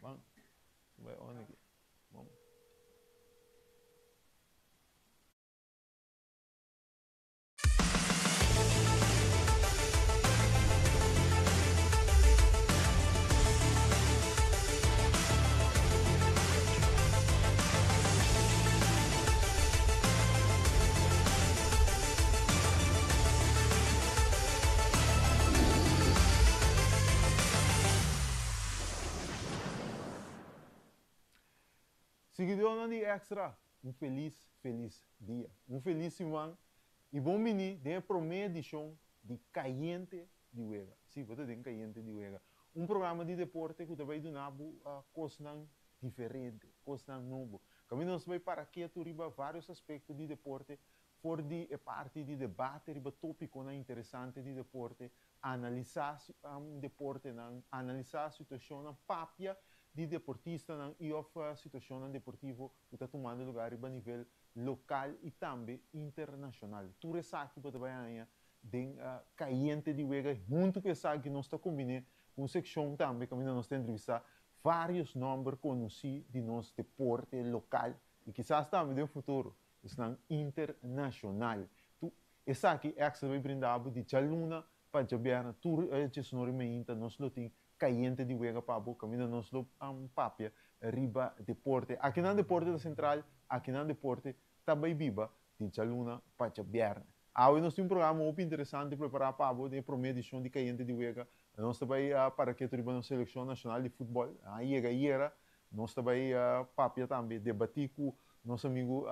Ban. Bai on aki. Bon. Siguidónan di Extra, un felis, felis dia. Un felis siman i bon bini den e promé edishon di Kayente di Wega. Sí, bo ta den Kayente di Wega. Un programa di deporte ku ta bai duna bo kosnan diferente, kosnan nobo. Kaminda nos ta bai para ketu riba vários aspekto di deporte, for di e parti di debate riba tópikonan interesante di deporte, analisá deportenan, analisá situashonnan, papia di deportistanan i òf situashonnan deportivo ku ta tumando lugá riba nivel lokal i tambe internashonal. Tur esaki bo ta bai haña den Kayente di Wega i huntu ku esaki nos ta kombiné ku un sekshon tambe kaminda nos ta entrevistá vários nòmber konosí di nos deporte lokal i kisas tambe den futuro esnan internashonal. Tu esaki Extra bai brinda bo di djaluna pa djabièrnè tur djesnor i meinta nos lo tin Kayente di Wega pa bo kaminda nos lo papia riba deporte. Akinan deporte ta sentral, akinan deporte ta bai biba di djaluna pa djabièrnè. Awe nos tin un programa hopi interesante prepará pa bo den e promé edishon di Kayente di Wega. Nos ta bai para ketu riba nos selekshon nashonal di futbòl. A yega ayera. Nos ta bai papia tambe, debatí ku nos amigu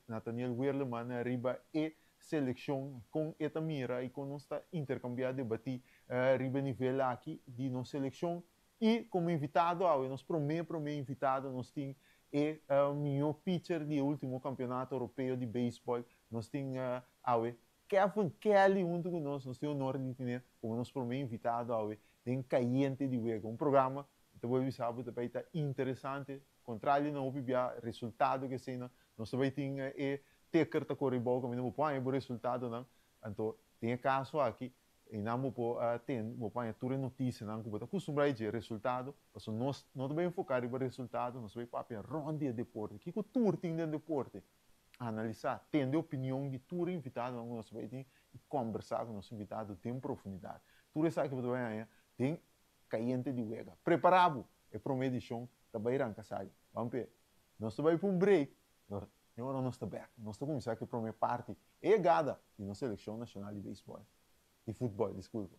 Nathaniel Werleman riba e selekshon, kon e ta mira i kon nos ta interkambiá, debatí riba e nivel aki di nos selekshon. I komo invitado awe, nos promé promé invitado, nos tin e mihó pitcher di e último kampeonato europeo di beisbòl. Nos tin awe Kevin Kelly huntu ku nos. Nos tin honor di tine komo nos promé invitado awe den Kayente di Wega, un programa ku ta bolbe bisa bo ta bai ta interesante. Kontrali na hopi bia resultado ku eseinan, nos ta bai tin e ticker ta kore bou kaminda bo por haña bo resultadonan. Anto den e kaso aki einan bo por tende, bo por haña tur e notisianan ku bo ta kustumbrá di dje, resultado. Pasobra nos no ta bai enfoká riba resultado, nos ta bai papia rònt di e deporte. Kiko tur tin den deporte? Analisá, tende opinion di tur e invitadonan ku nos ta bai tin i kòmbersá ku nos invitado den profundidat. Tur esaki bo ta bai haña den Kayente di Wega. Prepará bo! E promé edishon ta bai ranka sali. Ban p'e. Nos ta bai pa un break, i ora nos ta bèk, nos ta kuminsá ku e promé parti, e yegada di nos selekshon nashonal di beisbòl, di futbòl, diskulpa.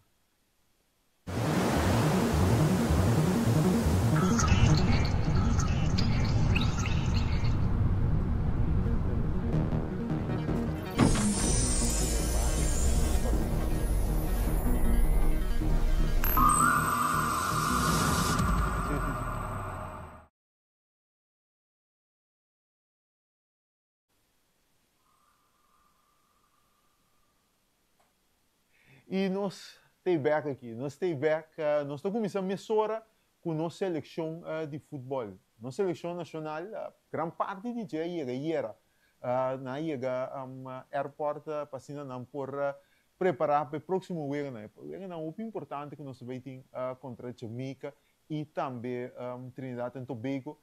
I nos ta bek aki, nos ta bek, nos ta kuminsá mesora ku nos selekshon di futbòl. Nos selekshon nashonal, gran parti di dje a yega ayera. Nan a yega airport pa asina nan por prepará pa e próksimo weganan. E weganan hopi importante ku nos ta bai tin kontra Jamaica i tambe Trinidad and Tobago.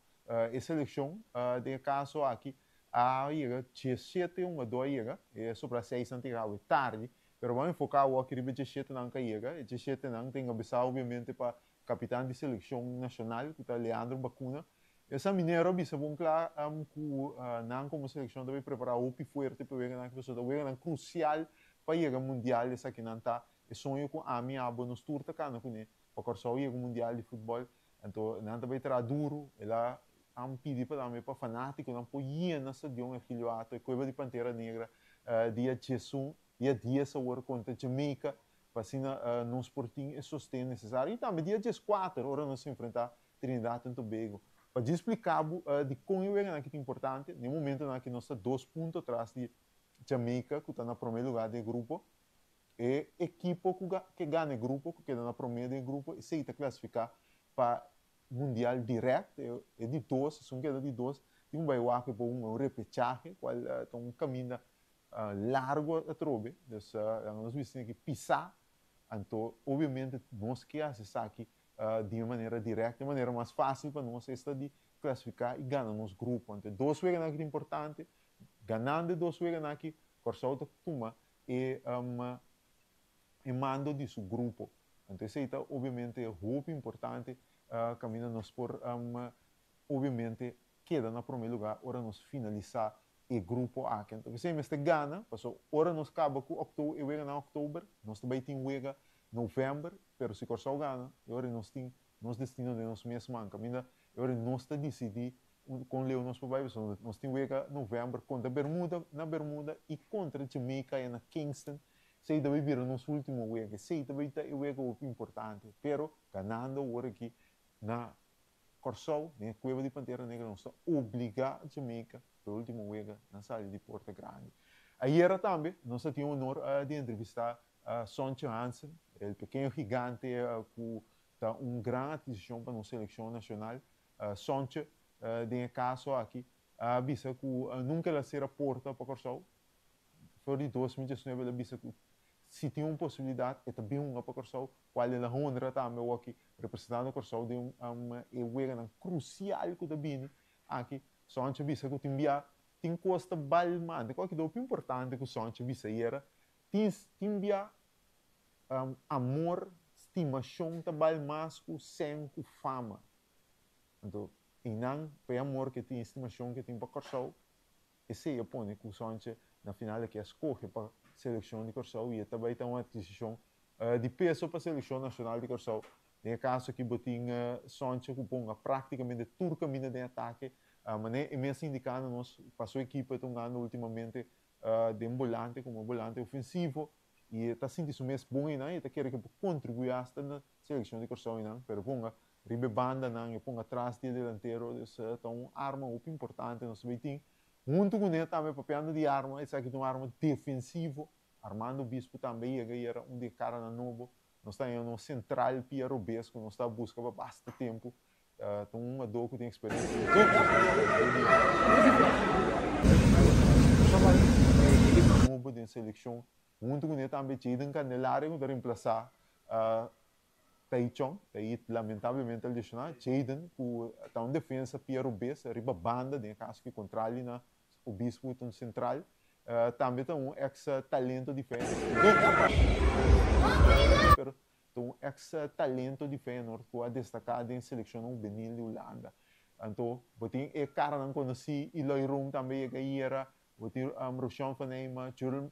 E selekshon den e kaso aki a yega diesshete hungadó a yega, e sobra seisnan ta yega awe tardi, pero ban enfoká awor riba e dieshetenan ku a yega. E dieshetenan ta enkabesá obviamente pa kapitan di selekshon nashonal ku ta Leandro Bacuna. E San Minero a bisa bon kla ku nan komo selekshon ta bai prepará hopi fuerte pa e weganan aki pasobra ta weganan krusial pa yega mundial esakinan ta e soño ku ami, abo, nos tur ta kana kuné pa Kòrsou yega un mundial di futbòl. Anto nan ta bai traha duru, el a pidi pa tambe pa fanátikonan por yena stadion Ergilio Hato, e kueba di Pantera Negra, dia diesun, dia dies awor kontra Jamaica, pa asina nos por tin e sosten nesesario. I tambe dia dieskuater ora nos enfrentá Trinidad and Tobago. Pa djis splika bo dikon e weganan aki ta importante, na e momentonan aki nos ta dos punto tras di Jamaica ku ta na promé lugá den e grupo. E ekipo ku ke gana e grupo, ku keda na promé den e grupo, esei ta klasifiká pa mundial dirèkt. E di dos, esun keda di dos, tin ku bai wak pa un repechahe, kual ta un kaminda largu atrobe. Dus nos bisti tin ki pisá, anto obviamente nos ke hasi esaki. Di un manera directo, e manera mas facil pa nos esta di clasifica y gana nos grupo. Anto e dos weganan aki ta importante, ganando e dos weganan aki Kòrsou ta tuma e e mando di su grupo. Anto esei ta obviamente hopi importante caminda nos por obviamente keda na prome lugar ora nos finalisa e grupo aki. Anto p'esei mester gana, pasobra ora nos kaba ku e weganan oktober, nos ta bai tin wega novèmber, pero si Kòrsou gana, e ora nos tin nos destino den nos mes man, kaminda e ora nos ta disidí kon leu nos por bai, pasobra nos tin wega novèmber kontra Bermuda na Bermuda i kontra Jamaica na Kingston, esei ta bai bira nos último wega, esei ta bai ta e wega hopi importante, pero ganando awor aki na Kòrsou, den e kueba di Pantera Negra nos ta obligá Jamaica pa e último wega nan sali di Porta Grandi. Ayera tambe nos a tin honor di entrevistá Sontje Hansen, el pequeño gigante ku ta un gran adkisishon pa nos selekshon nashonal. Sontje den e kaso aki a bisa ku nunka el a sera porta pa Kòrsou. For di 2019 el a bisa ku si tin un posibilidat e ta bin hunga pa Kòrsou, kual el a honra tambe awor-aki representando Kòrsou den e weganan krusial ku ta bini aki. Sontje a bisa ku tin bia tin kos ta bal mante. Kua ki ta hopi importante ku Sontje a bisa ayera? Tin tin bia amor, stimashon ta bal mas ku sèn ku fama. Anto einan pa e amor ke tin, e stimashon ke tin pa Kòrsou, Esei a pone ku Sontje na final a ke a skohe pa selekshon di Kòrsou i e ta bai ta un atkisishon di peso pa selekshon nashonal di Kòrsou. Den e kaso aki bo tin Sontje ku ponga praktikamente tur kaminda den atake. Manera e mes a indiká na nos pa su ekipo e ta hungando ultimamente den bolante komo bolante ofensivo i e ta sinti su mes bon einan i e ta kere ke por kontribuí asta na selekshon di Kòrsou einan pero ponga Riba e bandanan, e pon atras di e delantero, dus ta un arma hopi importante nos bay tin. Hunto cu ne tambe papiando di arma, esaki ta un arma defensivo. Armando Obispo tambe yega y era un di e caranan nobo. Nos ta haña nos central pia robes cu nos ta busca pa basta tempo. Ta un hungador cu tin experiencia. Nobo den seleccion. Hunto cu ne tambe Jayden Candelaria cu ta reemplaza Taichon, ta i lamentablemente a lesioná. Jayden, ku ta un defensa pia robes riba banda, den e kaso ki kontrali na Obispo ta un sentral, tambe ta un eks talento di Feyenoord. Pero ta un eks talento di Feyenoord ku a destaká den selekshonnan hubenil di Hulanda. Anto bo tin e karanan konosí, Eloy Room tambe yega ayera, bo tin Roshan van Eyma, Jurl,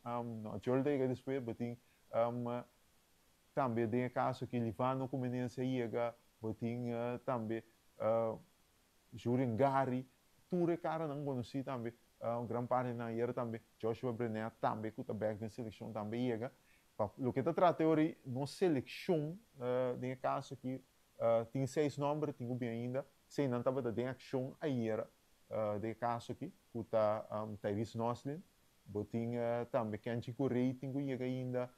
no, Jurl ta yega despues, bo tin Tambe den e kaso ki Livano ku Menencia yega, bo tin tambe Julian Gary, tur e karanan konosí tambe, un gran parti di nan yera tambe, Joshua Brenet tambe ku ta bèk den selekshon tambe yega. Pa loke ta trata e ora ei, nos selekshon den e kaso aki tin seis nòmber, tin ku bin ainda, sei nan tabata den akshon ayera den e kaso aki, ku ta Tyrese Noslin, bo tin tambe Kenji Goree tin ku yega ainda,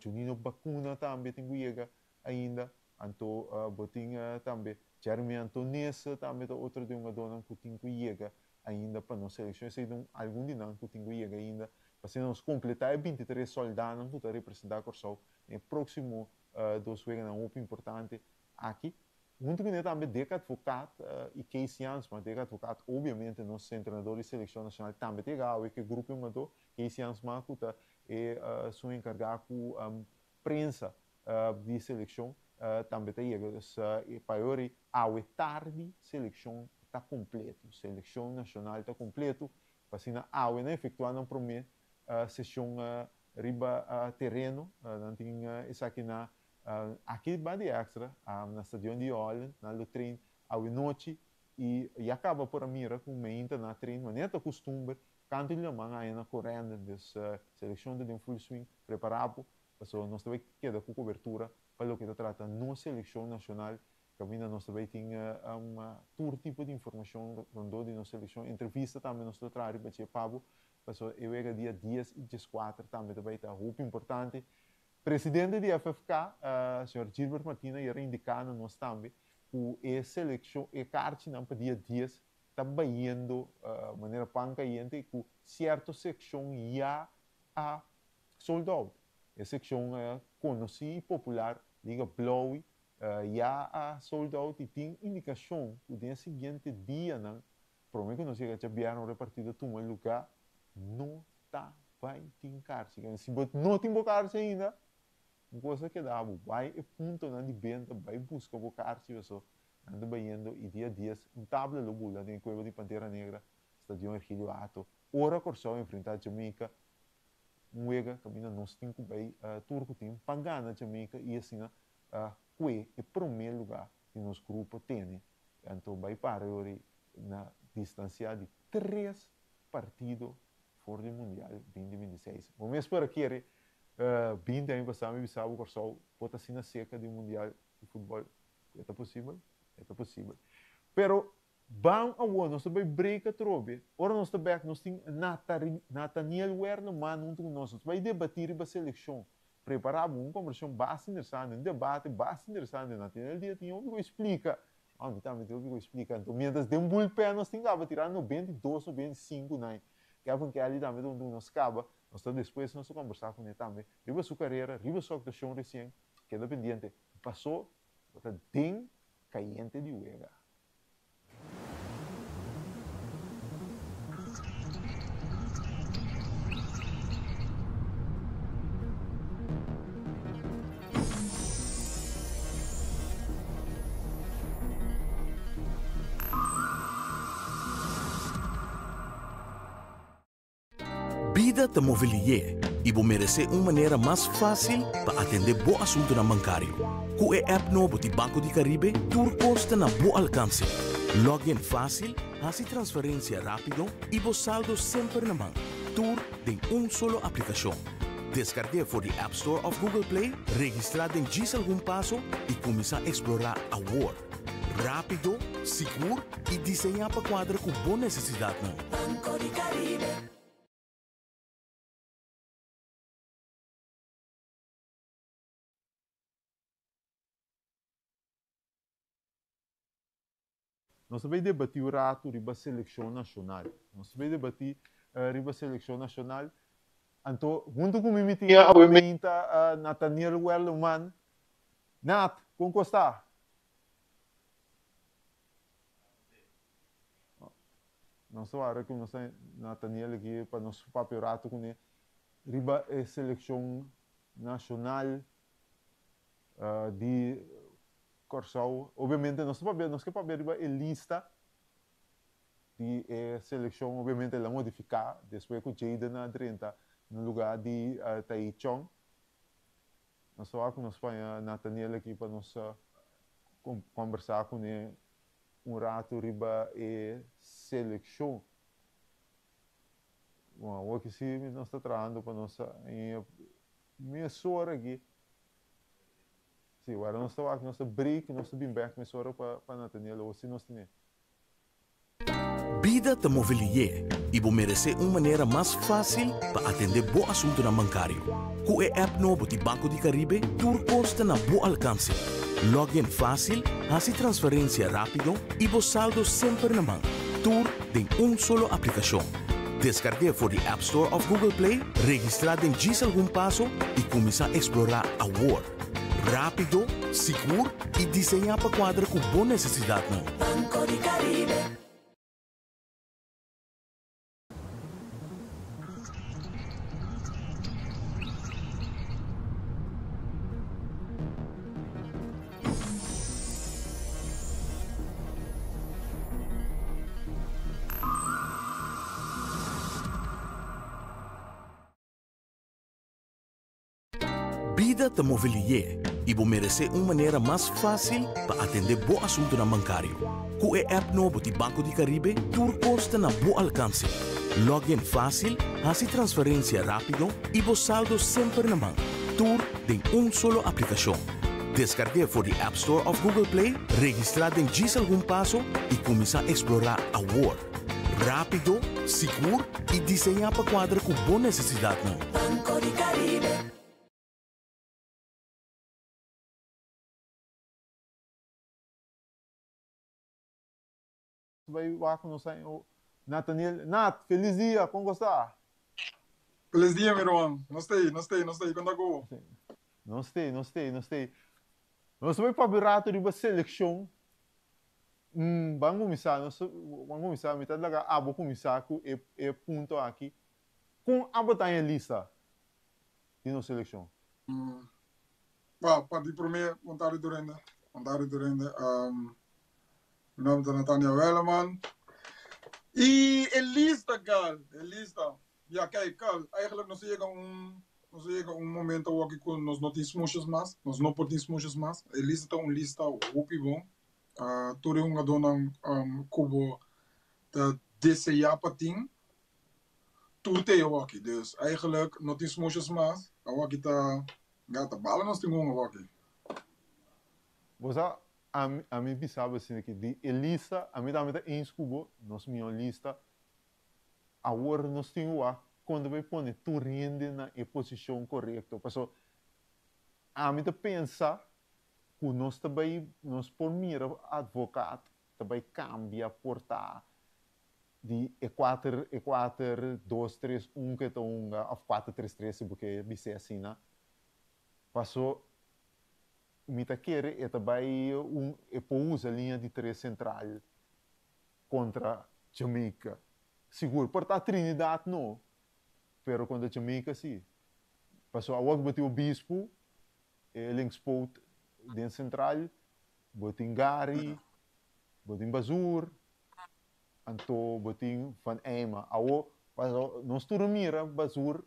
Junino Bacuna tambe tin ku yega ainda. Anto bo tin tambe Jeremy Antonisse tambe ta otro di hungadónan ku tin ku yega ainda pa nos selekshon. Esei ta algun di nan ku tin ku yega ainda pa asina nos kompletá e 23 sòldánan ku ta representá Kòrsou den e próksimo dos weganan hopi importante aki. Huntu kuné tambe Dick Advocaat i Kees Jansma. Dick Advocaat obviamente nos entrenador di selekshon nashonal tambe ta yega awe ku e grupo di hungadó. Kees Jansma ku ta E esun enkargá ku prensa di selekshon tambe ta yega. Dus pa e ora ei awe tardi selekshon ta kompleto. Selekshon nashonal ta kompleto. Pa asina awe nan efektuá nan promé seshon riba tereno. Nan tin esaki na aki banda di Extra na stadion di Holland. Nan lo train awe nochi i ya kaba por a mira ku meinta nan a train manera ta kustumber. Kantu di laman aña na korende, dus selekshon ta den full swing, prepará bo, pasobra nos ta bai keda ku kobertura pa loke ta trata nos selekshon nashonal, kaminda nos ta bai tin tur tipo di informashon rondó di nos selekshon, entrevista tambe nos lo traha riba dje pa bo, pasobra e wega dia 10 i 14 tambe ta bai ta hopi importante. Presidente di FFK, señor Gilbert Martina, yera indiká na nos tambe ku e selekshon, e karchinan pa dia 10 ta bayendo manera pan cayente y cu cierto seccion ya a sold out. E seccion conoci y popular Liga Blauw Ya a sold out i tin indikashon ku den e siguiente dianan, promé ku nos yega djabièrnè ora e partido tuma lugá, no ta bai tin karchi. Si bo no tin bo karchi ainda, un kos a keda bo, bai e puntonan di benta, bai buska bo karchi paso nan ta bayendo i dia dies un tabla lo bula den e kueba di Pantera Negra, Stadion Ergilio Hato, ora Kòrsou enfrentá Jamaica. Un wega kaminda nos tin ku bai tur ku tin pa gana Jamaica i asina kue e promé lugá di nos grupo tene. Anto bai para yori na distansiá di tres partido for di Mundial 2026. Bo mes por a kere 20 aña pasá mi bisa bo Kòrsou por ta asina serka di un Mundial di futbòl. E ta posibel? E ta posibel. Pero Ban awor, nos ta bai break atrobe. Ora nos ta bek, nos tin Nathaniel Werleman huntu ku nos. Nos ta bai debatí riba selekshon. Prepará bo, un kombersashon basta interesante, un debate basta interesante. Nathaniel dia tin hopi ku splika. Ò, mi tambe tin hopi ku splika. Anto, miéntras den bullpen nos tin kaba tirá 92, 95 nai. Kevin Kelly tambe ta huntu ku nos kaba. Nos ta despues nos ta kombersá kuné tambe riba su karera, riba su aktuashon resien. Keda pendiente. Pasó bo ta den kayente di wega. Bida ta move lié i bo meresé un manera mas fásil pa atendé bo asuntunan bankario. Ku e app nobo di Banco di Caribe tur kos ta na bo alkanse. Login fásil, hasi transferensia rápido i bo saldo semper na man. Tur den un solo aplikashon. Deskarg'é for di App Store òf Google Play, registrá den djis algun paso i kuminsá eksplorá awor. Rápido, sigur i diseñá pa kuadra ku bo nesesidatnan. Banco di Caribe. Nos ta bay debati un rato riba seleccion nacional. Nos ta bay debati riba seleccion nacional. Anto hunto cu mi mi tin awe meinta Nathaniel Werleman. Nat, con cos ta? Nos ta wara cu nos ta Nathaniel aki pa nos papia un rato cune riba e seleccion nacional di Kòrsou. Obviamente nos ta papia, nos ke papia riba e lista di e selekshon. Obviamente el a modifiká despues ku Jayden a drenta na lugá di Tahith Chong. Nos ta wak ku nos paña Nathaniel aki pa nos kòmbersá kuné un ratu riba e selekshon. Bon, awor ki si nos ta trahando pa nos haña mesora aki. Sí, wara nos ta wak, nos ta break, nos ta bin bek mesora pa pa Nathaniel o si nos tene. Bida ta move lié i bo meresé un manera mas fásil pa atendé bo asuntunan bankario. Ku e app nobo di Banco di Caribe tur kos ta na bo alkanse. Login fásil, hasi transferensia rápido i bo saldo semper na man. Tur den un solo aplikashon. Deskarg'é for di App Store òf Google Play, registrá den djis algun paso i kuminsá eksplorá awor. Rápido, sigur i diseñá pa kuadra ku bo nesesidatnan. Banco di Caribe. Bida ta move lié i bo meresé un manera mas fásil pa atendé bo asuntunan bankario. Ku e app nobo di Banco di Caribe tur kos ta na bo alkanse. Login fásil, hasi transferensia rápido i bo saldo semper na man. Tur den un solo aplikashon. Deskarg'é for di App Store òf Google Play, registrá den djis algun paso i kuminsá eksplorá awor. Rápido, sigur i diseñá pa kuadra ku bo nesesidatnan. Banco di Caribe. Bai wak ku nos ta Nathaniel. Nat, felis dia, kon ku sta? Felis dia mi ruman, nos ta ei, nos ta ei, nos ta ei, kon ta ku bo? Nos ta ei, nos ta ei, nos ta ei. Nos ta bai papia rato riba selekshon. Ban kuminsá, nos ban kuminsá, mi ta laga abo kuminsá ku e e punto aki. Kon abo ta haña lista di nos selekshon? Ba, pa di promé, bon tardi tur hende. Bon tardi tur hende. Mi nòmber ta Nathaniel Werleman. I e lista, Carl, e lista. Ja, kijk, Carl, eigenlijk nos a yega un, nos a yega un momento awor aki ku nos no tin smoesjes mas, nos no por tin smoesjes mas. E lista ta un lista hopi bon. Tur e hungadónan ku bo ta deseá pa tin, tur ta e awor aki. Dus eigenlijk no tin smoesjes mas, awor aki ta, ja, ta bala nos tin hunga awor aki. Bo sa, ami, ami bisa bo asina aki, di e lista, ami tambe ta eens ku bo, nos mihó lista. Awor nos tin wak kon ta bay pone tur hende na e posicion corecto. Paso ami ta pensa cu nos ta bay, nos por mira Advocaat ta bay cambia por ta di e cuater, e cuater, dos, tres, un cu e ta hunga of cuater, tres, tres si bo ke bis'e asina. Paso mi ta kere e ta bay un, e por usa liña di tres central Contra Jamaica sigur. Por ta Trinidad no, pero contra Jamaica si. Pasobra awor bo tin Obispo, e linkspoot den central, bo tin Gary, bo tin Bazoer, anto bo tin Van Eyma. Awor, pasobra nos tur a mira Bazoer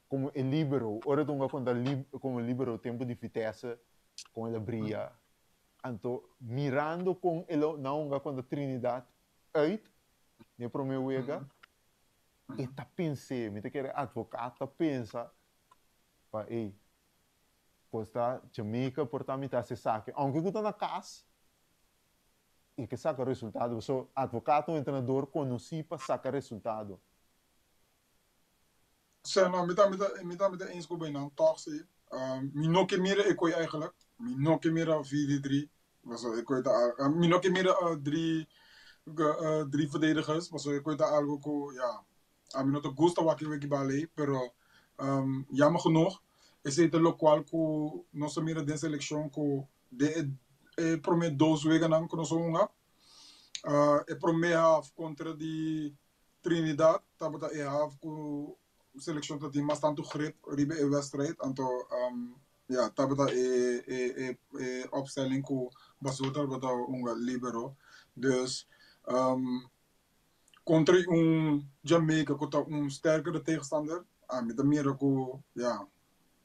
como e libero, ora ta hunga contra como libero tempo di Vitesse, con el a bria. Anto mirando kon e lo na hunga kontra Trinidad uit den e prome wega, e ta pens'é, mi ta kere Advocaat ta pensa pa ey, kos ta Jamaica por ta mi ta hasi esaki, aunke ku ta na kas, e ke saka resultado, pasobra Advocaat ta un entrenador konosí pa saka resultado. Sè, no, mi ta, mi ta, mi ta, mi ta eens ku beinan, tòg si. Mi no ke mira e koi eigenlijk. Mi no ke mira 4-3, pasobra e koi ta al, mi no ke mira dri, dri verdedigers, pasobra e koi ta algo ku, ya, ami no ta gusta wak e weki bal ei, pero jammer genoeg, esei ta lokual ku nos a mira den selekshon ku den e promé dos weganan ku nos a hunga, e promé half kontra di Trinidad tabata e half ku selekshon ta tin mas tantu grip riba e wedstrijd, anto ya tabata e e e e opstelling ku Bazoer tabata hunga libero. Dus kontra un Jamaica ku ta un sterkere tegenstander, ami ta mira ku ya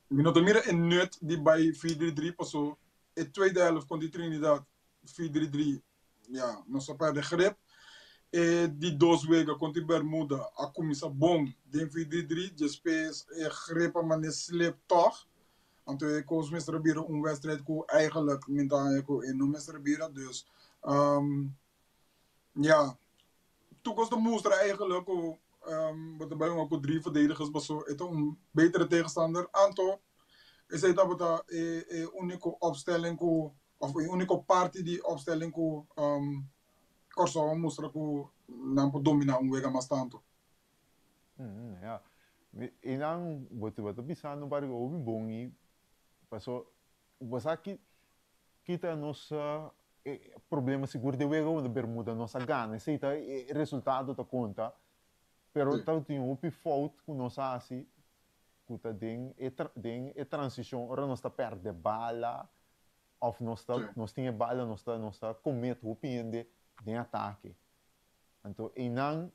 mi no ta mira e nut di bai 4-3-3 paso e tweede helft kontra Trinidad 4-3-3 Ya, nos a perde grip. E di dos wega kontra Bermuda a kuminsá bon den 4-3-3, despues e grip a manera slip tòg. Anto e kos mester a bira un wedstrijd ku eigenlijk mi ta haña ku e no mester a bira. Dus, ya, tur kos ta mustra eigenlijk ku bo ta bai hunga ku drie verdedigers paso e ta un betere tegenstander. Anto esei tabata e e úniko opstelling ku Of e úniko parti di opstelling ku Kòrsou a mustra ku nan por dominá un wega mas tantu. Ya. Einan bo ta bisando un par di hopi bon i paso bo sa ki ki ta nos problema sigur den wega unda Bermuda nos a gana esei ta e resultado ta konta pero tabatin hopi fout ku nos a hasi ku ta den e den e transishon ora nos ta pèrdè bala òf nos ta nos tin e bala nos ta nos ta komet hopi hende den atake. Anto einan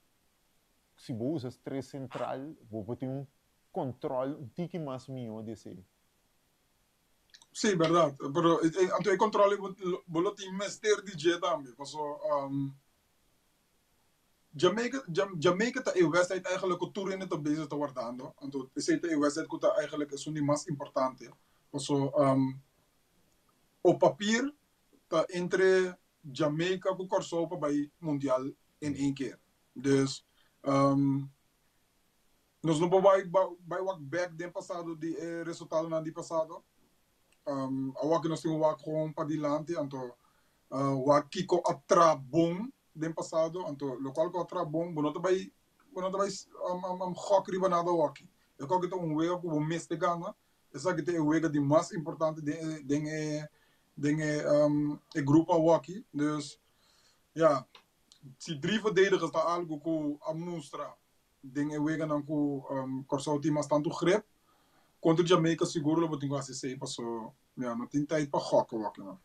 si bo usa tres sentral bo por tin un kòntròl un tiki mas mihó di esei. Sí, bèrdat. Pero anto e kòntròl ei bo lo tin mester di dje tambe paso Jamaica, Jamaica ta e wedstrijd eigenlijk ku tur hende ta bezig ta wardando. Anto esei ta e wedstrijd ku ta eigenlijk esun di mas importante. Paso op papier ta entre Jamaica ku Kòrsou pa bai mundial in één keer. Dus nos no por bai bai wak bèk den pasado di e resultadonan di pasado. Awor ku nos tin wak gewoon padilanti anto wak kiko a tra bon den pasado, anto lokual ku a traha bon, bo no ta bai bo no ta bai gòk riba nada awaki. E kòke ta un wega ku bo mester gana, esaki ta e wega di mas importante den e den e Den e um, e grupo awaki. Dus ja, si drie verdedigers ta algo ku a mustra den e weganan ku um, Kòrsou tin mas tantu grip, kontra Jamaica sigur lo bo tin ku hasi esei paso ja, no tin tijd pa gòk awaki no.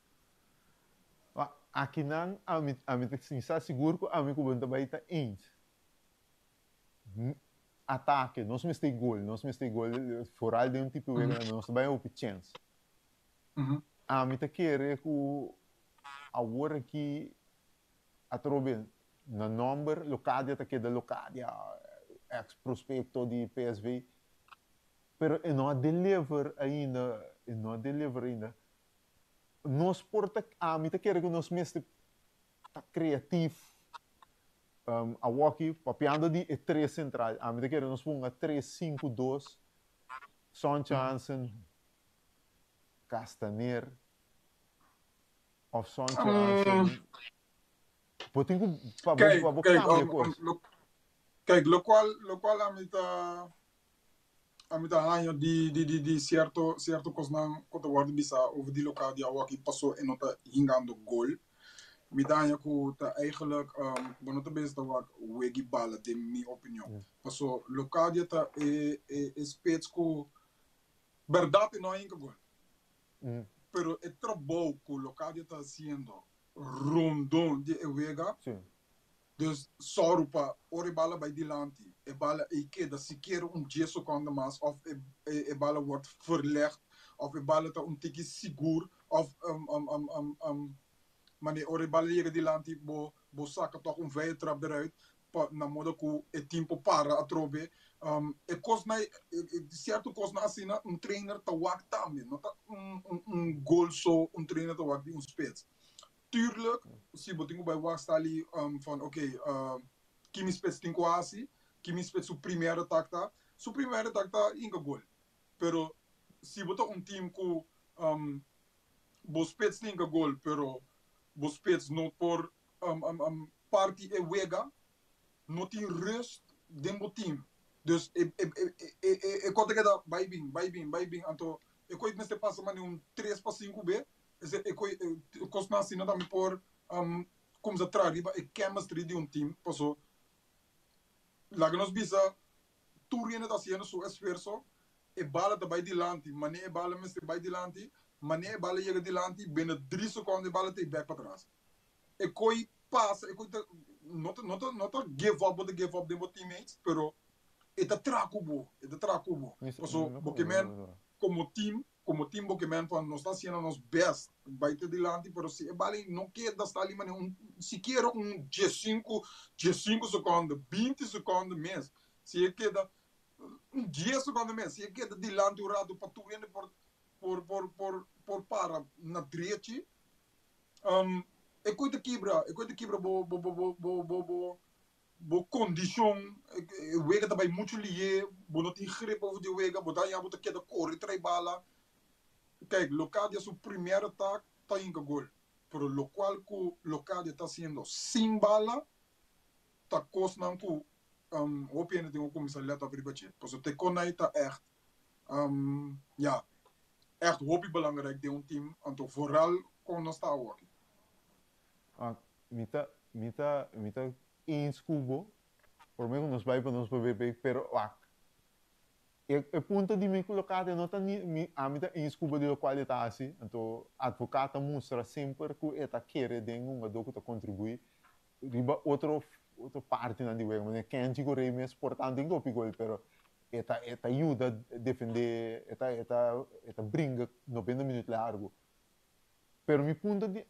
Ma akinan ami ami ta sinsa sigur ku ami ku bo ta bai ta eens. Atake, nos mester gol, nos mester gol foral den un tipo wega nos ta bai hopi chèns. Ami ta kere ku awor aki atrobe na nòmber Locadia ta keda Locadia, ex prospecto di PSV, pero e no a deliver ainda, e no a deliver ainda. Nos por ta, ami ta kere ku nos mester ta creatief awoki papiando di e tres central, ami ta kere nos ponga tres sinku dos, Sontje Hansen, Castaner of Sontje Hansen. Bo tin ku pa bo Kijk, pa bo kijk, cambia um, kos. lo, kijk, locual, locual ami ta, ami ta haña di, di, di, di cierto, cierto cosnan cu ta wordo bisa over di local di awaki paso e no ta hingando gol. Mi ta haña cu ta eigenlijk, um, bo no ta bezig ta wak wegi bala den mi opinion. Paso Locadia ta e, e, e spits cu Berdad e no a hinka gol. Pero e trabou ku Locadia ta hasiendo rondon di e wega, dus sòru pa ora e bala bai dilanti, e bala ei keda sikiera un dies sekonde mas òf e e bala wòrdu verlègd òf e bala ta un tiki sigur òf manera ora e bala yega dilanti bo bo saka tòg un vrije trap deruit pa na moda ku e team por para atrobe. E kosnan sierto kosnan asina un trainer ta wak tambe, no ta un un gol so un trainer ta wak di un spits. Tuurlijk si bo tin ku bai wak stali van oké ki mi spits tin ku hasi, ki mi spits su primer atak ta, su primer atak ta hinka gol. Pero si bo ta un team ku bo spits ta hinka gol pero bo spits no por parti e wega, no tin rust den bo team. Dus e e e e e kos ta keda bai bin, bai bin, bai bin. Anto e kos mester pasa manera un tres pa sinku be. Ese e kos e kosnan asina tambe por kumsa traha riba e chemistry di un team. Paso laga nos bisa tur hende ta hasiendo su esfuerso, e bala ta bai dilanti, manera e bala mester bai dilanti, manera e bala yega dilanti, bende dri sekondo e bala ta e bek patras. E koi pasa, e koi ta, no ta, no ta, no ta give up, bo ta give up den bo teammates, pero e ta traha ku bo, e ta traha ku bo. Paso bo ke men komo team, komo team bo ke men pa nos ta hasiendo nos best bai te dilanti, pero si e bala no keda sta li manera un, sikiera un diesinku, diesinku sekondo, binti sekondo mes, si e keda un dies sekondo mes, si e keda dilanti un rato pa tur hende por, por, por, por, por para na drechi, E koi ta kibra, e koi ta kibra bo bo bo bo bo bo bo bo kondishon, e wega ta bai muchu lihé, bo no tin grip over di wega, bo ta haña bo ta keda kore trai bala. Kijk, Locadia su primer atak ta hinka gol, pero lokual ku Locadia ta hasiendo sin bala ta kosnan ku hopi hende tin ku kuminsá lèt òp riba dje, pasobra te konai ta ègt Ya, echt hopi belangrijk den un team, anto vooral kon nos ta awoki. Ah, mi ta, mi ta, mi ta eens ku bo, prome ku nos bai pa nos papia pero wak, e, e punto di mi ku Locadia no ta ni, mi, ami ta eens ku bo di lokual e ta hasi, anto Advocaat ta mustra semper ku e ta kere den hungadó ku ta kontribuí riba otro, otro partinan di wega, manera Kenji Gorré mes por tantu tin hopi gol, pero E ta e ta yuda defende e ta e ta e ta bringa noventa minuut largu. Pero mi punto di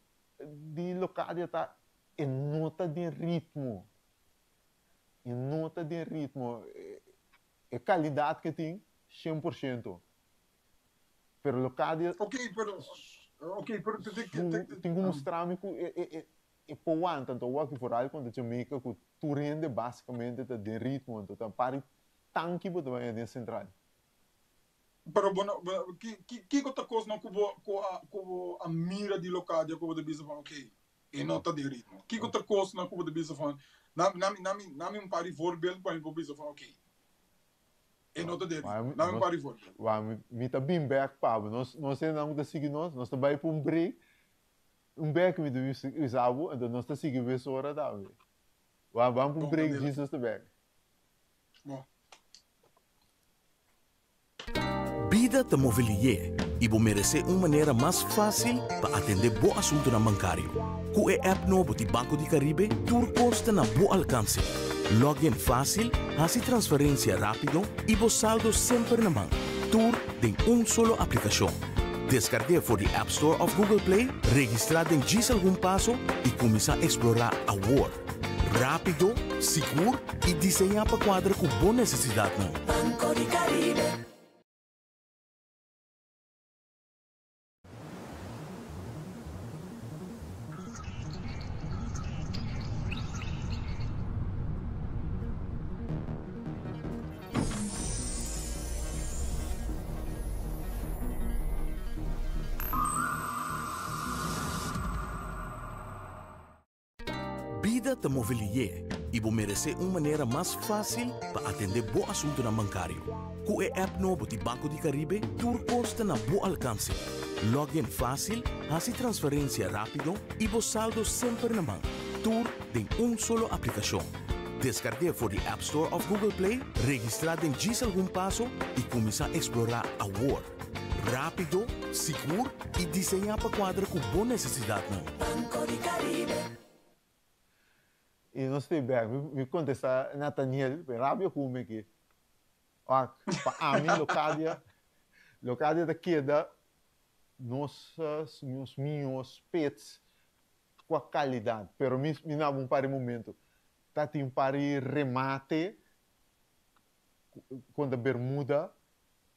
di Locadia ta e no ta den ritmo. E no ta den ritmo. E calidad ke tin shen por shento. Pero Locadia Ok, pero ok, pero te te su te tin ku mustra mi ku e e e e por wanta. Anto awor vooral kontra Jamaica ku tur hende basikamente ta den ritmo anto ta pari tanki bo ta baña den sentral. Pero bo no bo ki ki kiko ta kosnan ku bo ku a ku bo a mira di Locadia ku bo ta bisa van ok e no ta den ritmo? Kiko ta kosnan ku bo ta bisa van na na mi na mi na mi un par di voorbeeld pa mi por bisa van ok e no ta den ritmo. Na mi un par di voorbeeld. Wak mi ta bin bek pa bo. Nos nos hendenan ku ta sigui nos, nos ta bai pa un break. Un bek mi ta bisa bo, anto nos ta sigui mesora tambe. Ban ban pa un break djis nos ta bek. Bon. Bida ta move lié i bo meresé un manera mas fásil pa atendé bo asuntunan bankario. Ku e app nobo di Banco di Caribe tur kos ta na bo alkanse. Log in fásil, hasi transferensia rápido i bo saldo semper na man. Tur den un solo aplikashon. Deskarg'é for di App Store òf Google Play, registrá den djis algun paso i kuminsá eksplorá awor. Rápido, sigur i diseñá pa kuadra ku bo nesesidatnan. Banco di Caribe. Bida ta move lié i bo meresé un manera mas fásil pa atendé bo asuntunan bankario. Ku e app nobo di Banco di Caribe tur kos ta na bo alkanse. Log in fásil, hasi transferensia rápido i bo saldo semper na man. Tur den un solo aplikashon. Deskarg'é for di App Store òf Google Play, registrá den djis algun paso i kuminsá eksplorá awor. Rápido, sigur i diseñá pa kuadra ku bo nesesidatnan. Banco di Caribe. I nos stay bek. Mi kontestá Nathaniel, pe rabia ku mi aki. Wak, pa ami Locadia, Locadia ta keda nos nos mihó spits ku a kalidat. Pero mi mi naba un par di momento ta tin un par di remate kontra Bermuda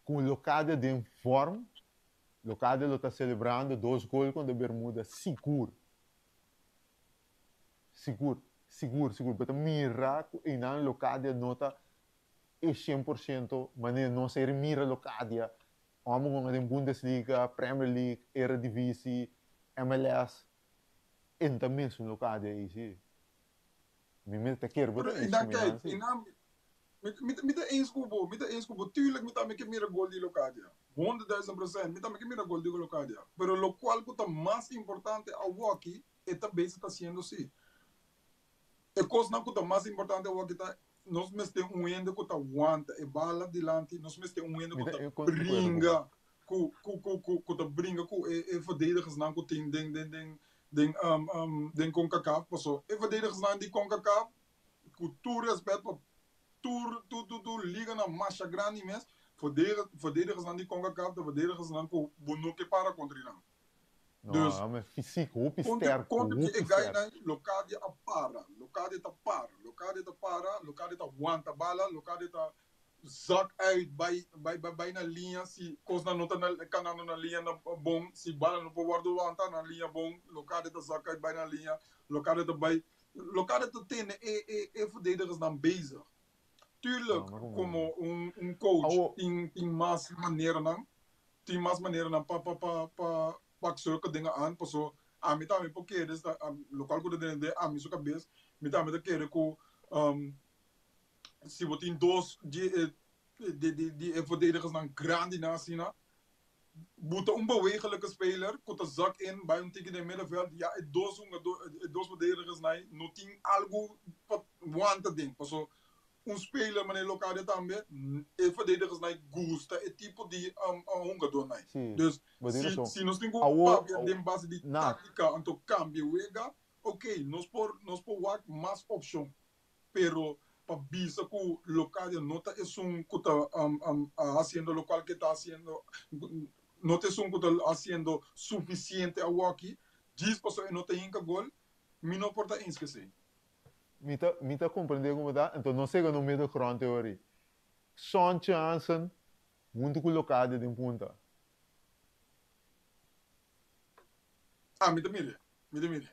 ku Locadia den vorm. Locadia lo ta selebrando dos gol kontra Bermuda sigur. Sigur, sigur, sigur. Bo ta mira ku einan Locadia no ta e 100% manera nos a mira Locadia. Amo hunga den Bundesliga, Premier League, Eredivisie, MLS. E no ta mesun Locadia ei si. Mi mes ta kere bo ta Pero eens einan ku mi kijk, nan si. einan mi mi mi ta eens ku bo, mi ta eens ku bo. Tuurlijk mi tambe ke mira gol di Locadia. 100.000%, mi tambe ke mira gol di Locadia. Pero lokual ku ta mas importante awoki, e ta bezig ta hasiendo si. E kosnan ku ta mas importante awoki ta nos mester un hende ku ta wanta e bala dilanti, nos mester un hende Mi ku ta ta e kon di akuerdo ku bo. bringa ku ku ku ku ku ta bringa ku e e verdedigersnan ku tin den den den den den Concacaf paso e verdedigersnan di Concacaf ku tur respet pa tur tur tur tur liganan masha grandi mes verdedigersnan di Concacaf ta verdedigersnan ku bo no ke para kontra nan. No, Dus hòmber fysiek hopi kontra sterk, kontra ki hopi e sterk. gainan Locadia a para, Locadia ta para, Locadia ta para, Locadia ta wanta bala, Locadia ta zak uit bai bai bai bai na liña si kosnan no ta na kanando na liña na bon, si bala no por wòrdu wanta na liña bon, Locadia ta zak uit bai na liña, Locadia ta bai, Locadia ta tene e e e verdedigersnan bezig. No, Tuurlijk mi a komo komprendé. un un coach Awo, tin tin mas maneranan, tin mas maneranan pa pa pa pa pak zulke dingen aan, paso ami tambe por kere esta lokual ku ta den den ami su kabes, mi tambe ta kere ku si bo tin dos di e di di di e verdedigersnan grandinan asina, bo ta un bewegelijke speler ku ta zak in bai un tiki den middenveld, ya e dos hungadó e dos verdedigersnan no tin algu pa wanta den, paso un speler manera Locadia tambe, e verdedigersnan gusta e tipo di hungadónan. Sí, Dus bo tin si rason. si nos tin ku Awo, papia den base di Nat, táktika anto kambia wega, oké, nos por nos por wak mas opshon. Pero pa bisa ku Locadia no ta esun ku ta hasiendo lokual ke ta hasiendo, no ta esun ku ta hasiendo sufisiente awoki, djis pasobra e no ta hinka gol, mi no por ta eens ku esei. Mi ta mi ta comprende como ta, enton no sega no middle ground theory. Sontje Hansen hunto cu Locadia den punta. Ah, mi ta mire, mi ta mire,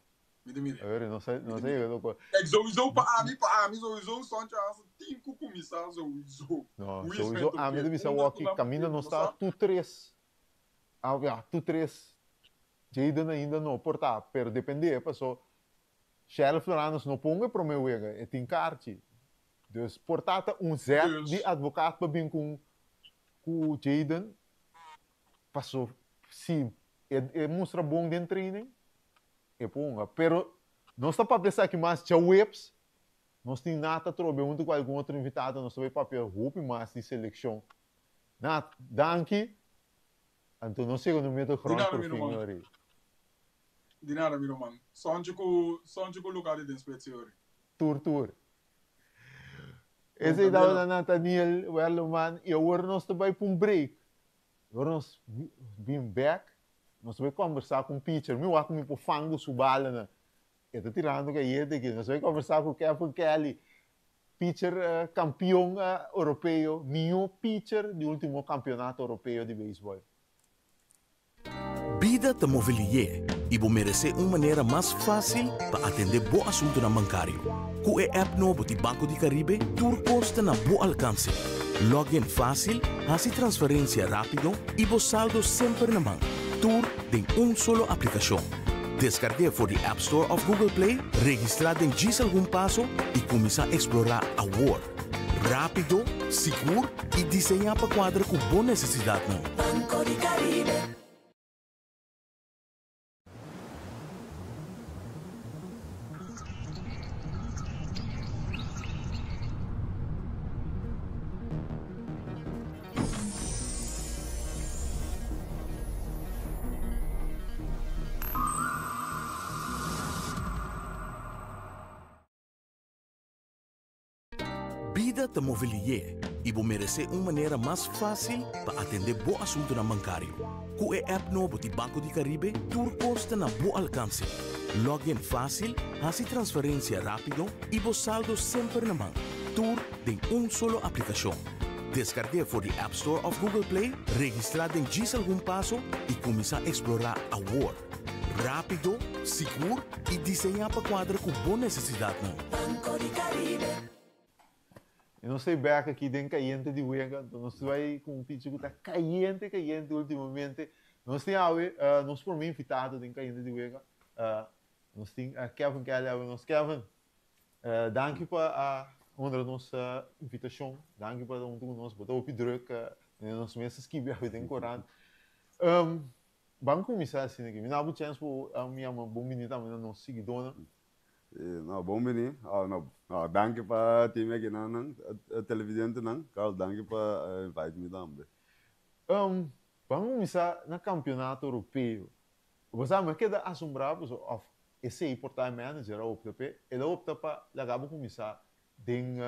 mi ta mire. Eri, no sa Mi no ta sa mire. yega loco. Kijk, sowieso pa ami, pa ami sowieso Sontje Hansen tin cu cuminsa sowieso. No, Hoe is sowieso het ook ami ta ke, bisa unda cu awoki nan caminda por nos no ta sa. tur tres. Ah, ya, tur tres. Jayden ainda no por ta, pero depende paso Sheriff Floranus no pongo e prome wega, e tin karchi. Dus por ta ta un zet di Dus, advocaat pa bin ku ku Jayden, paso si e e mustra bon den training. e por hunga. Pero nos ta papia esaki mas djaweps, nos tin Nat atrobe huntu ku algun otro invitado, nos ta bai papia hopi mas di selekshon. Nat, danki. Anto nos yega no meto Di grond nada por mi fin ruman. ori. Di nada mi ruman. Sonchi ku sonchi ku lugar di den spetsie ori. Tur tur. Bon, Esei tabata Candela. Nathaniel Werleman y awor nos ta bai pa un break. Awor nos bin bek, nos ta bai combersa cu un pitcher. Mi wak mi por fangu su balanan. E ta tirando cayente aki. Nos ta bai combersa cu Kevin Kelly, pitcher campeon Europeo, mihó pitcher di ultimo campeonato Europeo di beisbol. Bida ta move lié i bo meresé un manera mas fásil pa atendé bo asuntunan bankario. Ku e app nobo di Banco di Caribe tur kos ta na bo alkanse. Log in fásil, hasi transferensia rápido i bo saldo semper na man. Tur den un solo aplikashon. Deskarg'é for di App Store òf Google Play, registrá den djis algun paso i kuminsá eksplorá awor. Rápido, sigur i diseñá pa kuadra ku bo nesesidatnan. Banco di Caribe. Bida ta move lié i bo meresé un manera mas fásil pa atendé bo asuntunan bankario. Ku e app nobo di Banco di Caribe tur kos ta na bo alkanse. Log in fásil, hasi transferensia rápido i bo saldo semper na man. Tur den un solo aplikashon. Deskarg'é for di App Store òf Google Play, registrá den djis algun paso i kuminsá eksplorá awor. Rápido, sigur i diseñá pa kuadra ku bo nesesidatnan. Banco di Caribe. I nos ta bek aki den Kayente di Wega, anto nos ta bai ku un pichi ku ta kayente kayente ultimamente. Nos tin awe nos prome invitado den Kayente di Wega, nos tin Kevin Kelly awe nos. Kevin, danki pa a honra nos invitashon, danki pa ta huntu ku nos, bo ta hopi druk, nos mes a skibi awe den korant. Ban kuminsá asina aki. Mi na bo chèns pa mi yama bon bini tambe na nos siguidónan. No, bon bini. No, no, danki pa tin mi aki nan, nan, televidentenan. Carl, danki pa invite mi tambe. Ban kuminsá na kampionato Europeo. Bo sa, mi a keda asombrá pasobra òf esei por ta e manager a opta p'e, el a opta pa laga bo kuminsá den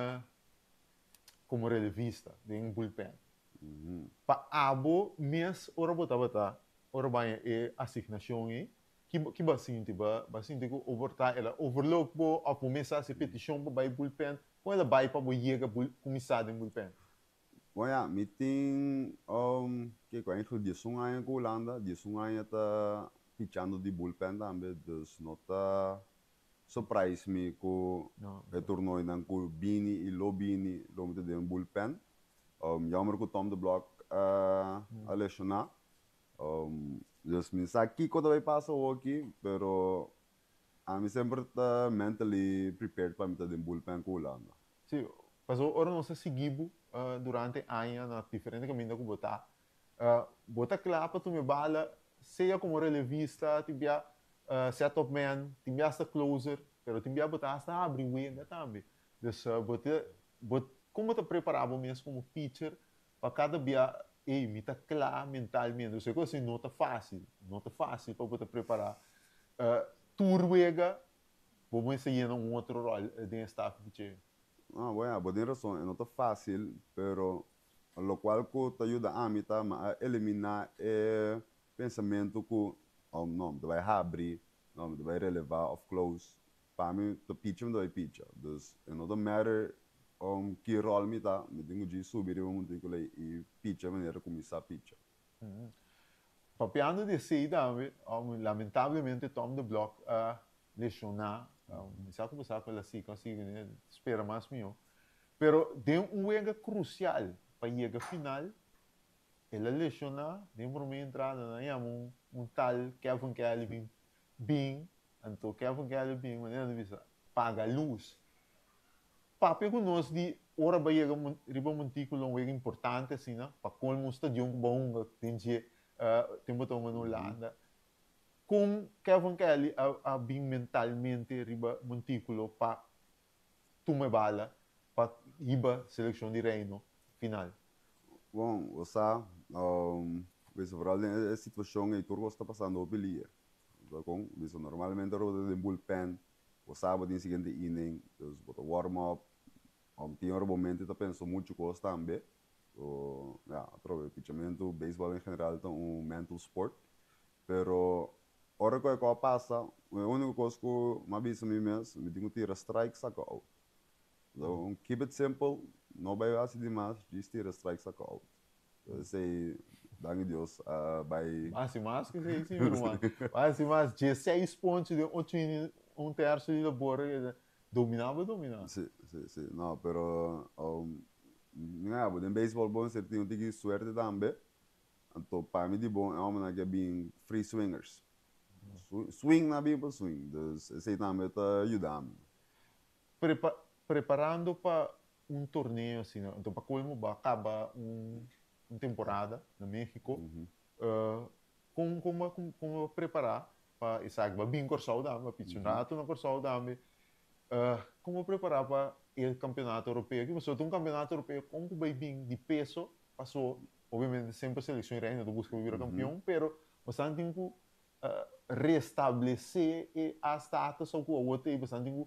komo relevista, den bullpen. Pa abo mes ora bo tabata ora baña e asignashon ei, ki ki bo a sinti? Bo a sinti ku bo por ta el a overlook bo òf bo mes a hasi petishon pa bai bullpen? Kon el a bai pa bo yega bul kuminsá den bullpen? Bon ya, mi tin kiko eigenlijk diesun aña ku Hulanda, diesun aña ta pichando di bullpen tambe, dus no ta surprise mi ku e tornoinan ku bini i lo bini lo mi ta den bullpen. Jammer ku Tom de Blok a lesioná. Dus mi sa kiko ta bai pasa awoki, pero ami semper ta mentally prepared pa mi ta den bullpen ku Hulanda. Sí, pasobra ora nos a sigui bo durante aña na diferente kaminda ku bo ta, bo ta kla pa tuma e bala sea komo relevista, tin bia set-up man, tin bia hasta closer, pero tin bia bo ta hasta habri wega tambe. Dus bo ta bo kon bo ta prepará bo mes komo pitcher pa kada bia ey mi ta kla mentalmente osea ku asina no ta fásil no ta fásil pa bo ta prepará tur wega bo mester yena un otro ròl den e staf di picheo. No, bo ya, bo tin rason, e no ta fásil, pero lokual ku ta yuda ami ta mi a eliminá e pensamentu ku oh no, mi ta bai habri, no, mi ta bai relevá òf close. Pa mi ta picha mi ta bai picha. Dus e no ta matter ki rol mi ta, mi tin ku djis subi riba montíkulo ei i picha manera ku mi sa picha. Papiando di esei tambe, lamentablemente Tom de Blok a lesioná. Mi sa ku bo sa ku el a sigui konsigi spera mas mihó. Pero den un wega krusial pa yega final, el a lesioná den promé entrada. Nan a yama un tal Kevin Kelly bin bin Anto Kevin Kelly bin manera di bisa paga luz. Papia ku nos di ora bo yega riba montíkulo un wega importante asina pa kolmo un stadion ku bo a hunga den dje tempu bo ta hunga na Hulanda. Kon Kevin Kelly a a bin mentalmente riba montíkulo pa tuma e bala pa hiba selekshon di Reino final? Bon, bo sa, bisa vooral den e situashon ei tur kos ta pasando hopi lia. Bo sa kon? Bisa normalmente ora bo ta den bullpen, bo sa bo tin siguiente inning, dus bo ta warm up, tin ora bo mente ta pensa muchu kos tambe. So, ya, atrobe pichamentu, beisbòl en general ta un mental sport. Pero ora ku e kos a pasa, e úniko kos ku mi a bisa mi mes, mi tin ku tira strike saka out. So, keep it simple, no bai hasi dimas, djis tira strike saka out. So esei, danki Dios, a bai. Mas i mas ku esei si, mi ruman. Mas i mas, dieseis ponchi den ocho inning, un tercio di labor, dominá bo dominá. Si, si, si. No, pero mi a den beisbòl bo mester tin un tiki suerte tambe. Anto pa mi di bon e homennan ke bin free swingers. Swing nan bin pa swing, dus esei tambe ta yuda mi. Prepa preparando pa un torneo asina, anto pa colmo bo a caba un un temporada na Mexico, con con bo con bo a prepara pa esaki? Bo a bin Corsou tambe, bo a pichi un rato na Corsou tambe, con bo a prepara pa e campeonato europeo aki? Pasobra ta un campeonato europeo con cu bay bin di peso paso Obviamente semper seleccion Reino ta busca pa bira campeon, pero bosan tin cu restablece e a status cu awor ta ey, bosan tin cu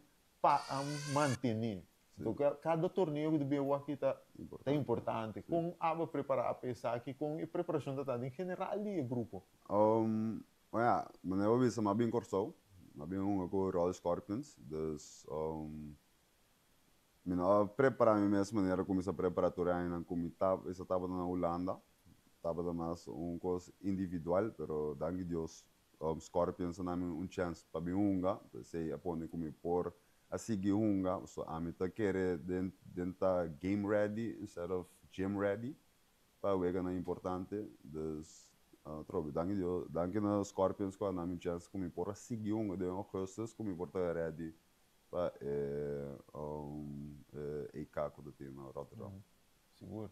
mantene. Enton cada torneo cu ta bin awor aki ta ta importante. Con abo a prepara pa esaki? Con e preparacion ta ta den general di e grupo? Bueno, manera bo bisa, mi a bin Corsou, mi a bin hunga cu Royal Scorpions, dus Mi no a prepará mi mes manera ku mi sa prepará tur e añanan ku mi ta esa tabata na Hulanda. Tabata mas un kos individual, pero danki Dios Scorpions a nami un chèns pa bin hunga. Esei a pone ku mi por a sigui hunga. So ami ta kere den den ta game ready instead of gym ready pa weganan importante. Dus atrobe danki Dios danki na Scorpions ku a nami un chèns ku mi por a sigui hunga den augustus ku mi por ta ready Pa e EK ku ta tin na Rotterdam. Sigur.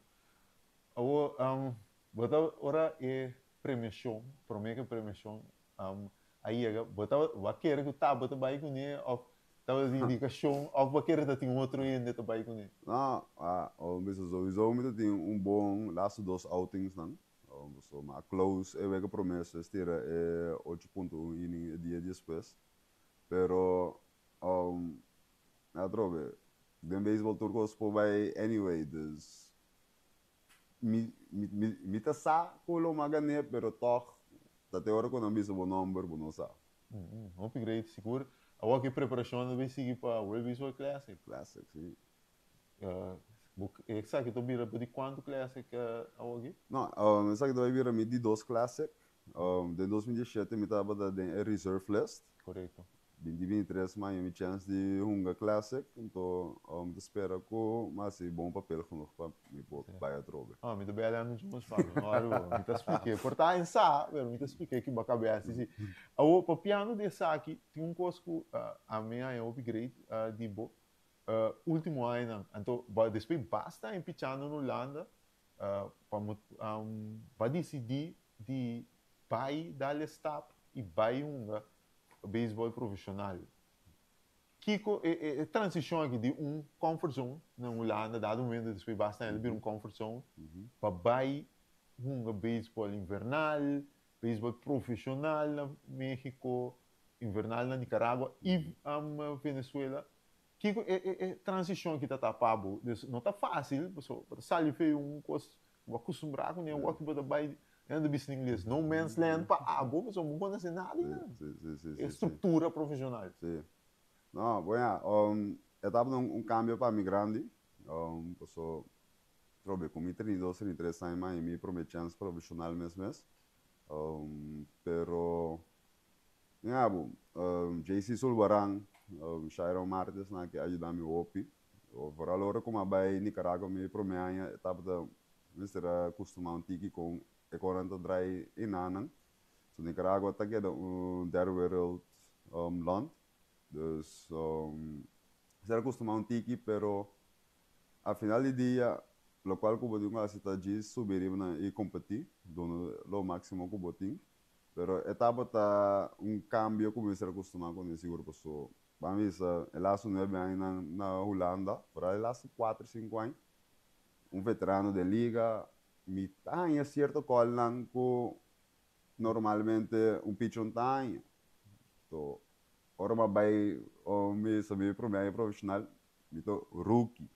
Awor, bo ta ora e premiashon, promé ku e premiashon a yega, bo ta bo a kere ku ta bo ta bai kuné òf tabata tin indikashon òf bo a kere ta tin otro hende ta bai kuné? No, a bisa souiso mi ta tin un bon laatste dos outingsnan. So mi a close e wega promé, despues tira e 8.1 inning e dia despues. Pero atrobe den beisbol tur kos por bai anyway dus mi mi mi ta sa ku lo mas gané pero tòg ta te ora ku nan bisa bo nòmber bo no sa. Hopi great sigur. Awor ki preparashon ta bay sigui pa World Baseball Classic? Classic si. Bo esaki ta bira bo di kuantu Classic awor aki? No, esaki ta bay bira mi di dos Classic. Den 2017 mi tabata den e reserve list. Korekto. 2023 mi haña mi chèns di hunga Classic, anto mi ta spera ku mi hasi bon papel genoeg pa mi por bai atrobe. Ah, mi ta bel Andrew Jones pa mi, no aru, mi ta splik'é. Por ta en sa, pero mi ta splik'é kiba kabes si. Awor, papiando di esaki, tin un kos ku ami a haña hopi great di bo ultimo añanan. Anto, despues basta aña pichando na Hulanda, pa bo a disidí di bai dal e stap i bai hunga beisbòl profeshonal. Kiko e e transishon aki di un comfort zone na Hulanda, dado momento despues basta aña ta bira un comfort zone, pa bai hunga beisbòl invernal, beisbòl profeshonal na Mexico, invernal na Nicaragua i Venezuela. Kiko e e e transishon aki ta ta pa bo? Dus no ta fásil, pasobra bo ta sali fe un kos Bo a kustumbrá ku nan wòk bo ta bai nan ta bisa na ingles no man's land pa abo pasobra bo no konosé nada di nan e struktura profeshonal. Sí. No, bon ya, e tabata un kambio pa mi grandi, paso trobe ku mi 32, 33 aña mi haña mi promé chèns profeshonal mes mes, pero ya bo, JC Sulbaran, Shairon Martes nan ke a yuda mi hopi. Vooral ora ku mi a bai Nicaragua mi promé aña e tabata mester a kustumá un tiki kon e konan ta drai enanan. So Nicaragua ta keda un derde wereld land. Dus mester a kustumá un tiki pero a final di dia lokual ku bo tin ku hasi ta djis subi riba nan i kompetí duna lo máksimo ku bo tin. Pero e tabata un cambio cu mi mester a costuma cu ne sigur paso ban bisa e laatste nuebe añanan na Hulanda, foral e laatste cuatro cinco aña, un veterano den liga, mi ta haña cierto callnan cu normalmente un pitcher no ta haña. So, ora mi a bay mi sa mi prome aña profesional, mi ta rookie.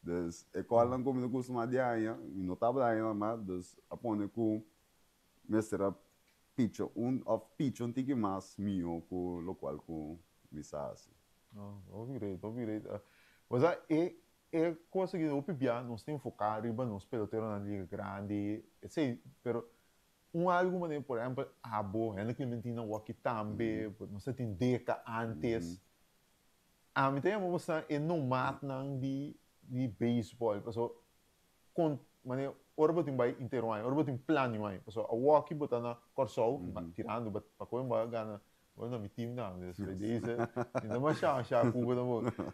Dus e callnan cu mi ta costuma di haña, mi no tabata haña nan mas, dus a pone cu mester a picha un of picha un tiki mas mihó ku lokual ku mi sa hasi. Oh, hopi great, hopi great. Osea, e e kos aki hopi bia nos ta enfoká riba nos peloteronan di liga grandi, esei, pero un algu manera, por ehèmpel, abo, Henry Clementina wòki tambe, nos ta tin Deca ántes. Ami ta yama boso e nomadnan di di beisbòl, pasobra Kon manera ora bo tin bai intero aña, ora bo tin planio aña, pasobra awoki bo ta na Kòrsou, tirando bo pa koe bo a gana, bo na mi team tambe, despues di esei mi ta masha masha ku bo tampoco.